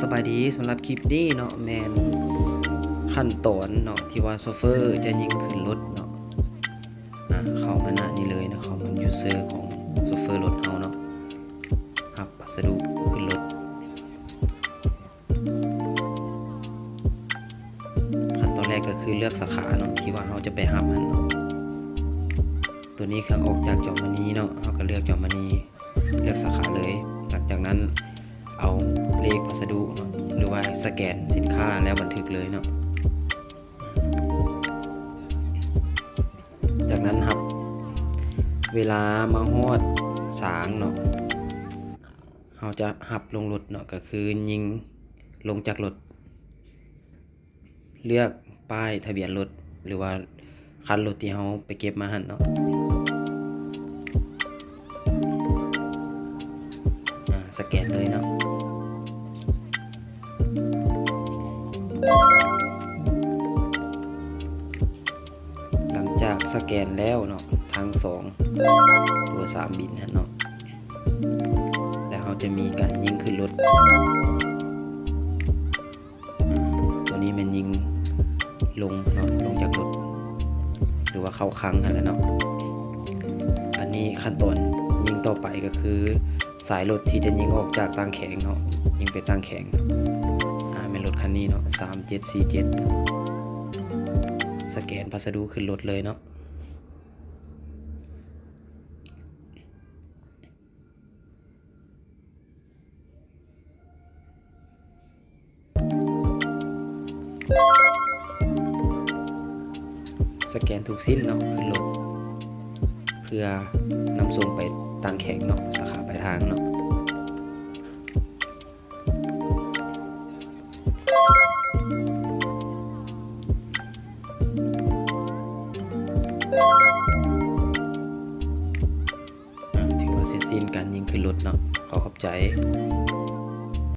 ສະບາຍດີ, ສຳລັບຄລິບນີ້ເນາະ ແມ່ນຂັ້ນຕອນເນາະ ທີ່ວ່າໂຊເຟີຈະຍິງຂຶ້ນລົດເນາະ. ອາ ເຂົ້າມາໜ້ານີ້ເລີຍເນາະ, ເຂົ້າມາຢູເຊີຂອງໂຊເຟີລົດເຮົາເນາະ, ຮັບພັດສະດຸຂຶ້ນລົດ. ຂັ້ນຕອນແລກກໍຄືເລືອກສາຂາເນາະ ທີ່ວ່າເຮົາຈະໄປຮັບຫັ້ນເນາະ. ຕົວນີ້ເຄື່ອງອອກຈາກຈອມມະນີເນາະ, ເຮົາກໍເລືອກຈອມມະນີ ເລືອກສາຂາເລີຍ. ຫຼັງຈາກນັ້ນເອົາເລກພັດສະດຸເນາະ ຫຼືວ່າສະແກນສິນຄ້າແລ້ວບັນທຶກເລີຍເນາະ. ຈາກນັ້ນຮັບ ເວລາມາຮອດສາງເນາະ ເຮົາຈະຮັບລົງລົດເນາະ ກໍຄືຍິງລົງຈາກລົດ. ເລືອກປ້າຍທະບຽນລົດ ຫຼືວ່າຄັນລົດທີ່ເຮົາໄປເກັບມາຫັ້ນເນາະ. ອາ ສະແກນເລີຍເນາະ. ຫຼັງຈາກສະແກນແລ້ວເນາະ ທັງສອງ ຫຼືວ່າສາມບິນຫັ້ນເນາະ ແລ້ວເຮົາຈະມີການຍິງຂຶ້ນລົດ. ອາ ຕົວນີ້ແມ່ນຍິງລົງເນາະ, ລົງຈາກລົດ ຫຼືວ່າເຂົ້າຄັງຫັ້ນແຫຼະເນາະ. ອັນນີ້ຂັ້ນຕອນຍິງຕໍ່ໄປກໍຄືສາຍລົດທີ່ຈະຍິງອອກຈາກຕ່າງແຂງເນາະ, ຍິງໄປຕ່າງແຂງ. ອາ ແມ່ນລົດຄັນນີ້ເນາະ, ສາມເຈັດສີ່ເຈັດ. ສະແກນພັດສະດຸຂຶ້ນລົດເລີຍເນາະ. ສະແກນທຸກຊິ້ນເນາະ ຂຶ້ນລົດ ເພື່ອນຳສົ່ງໄປຕ່າງແຂງເນາະ, ສາຂາປາຍທາງເນາະ. ອາ ຖືວ່າເສັດສິ້ນການຍິງຂຶ້ນລົດເນາະ. ຂໍຂອບໃຈ.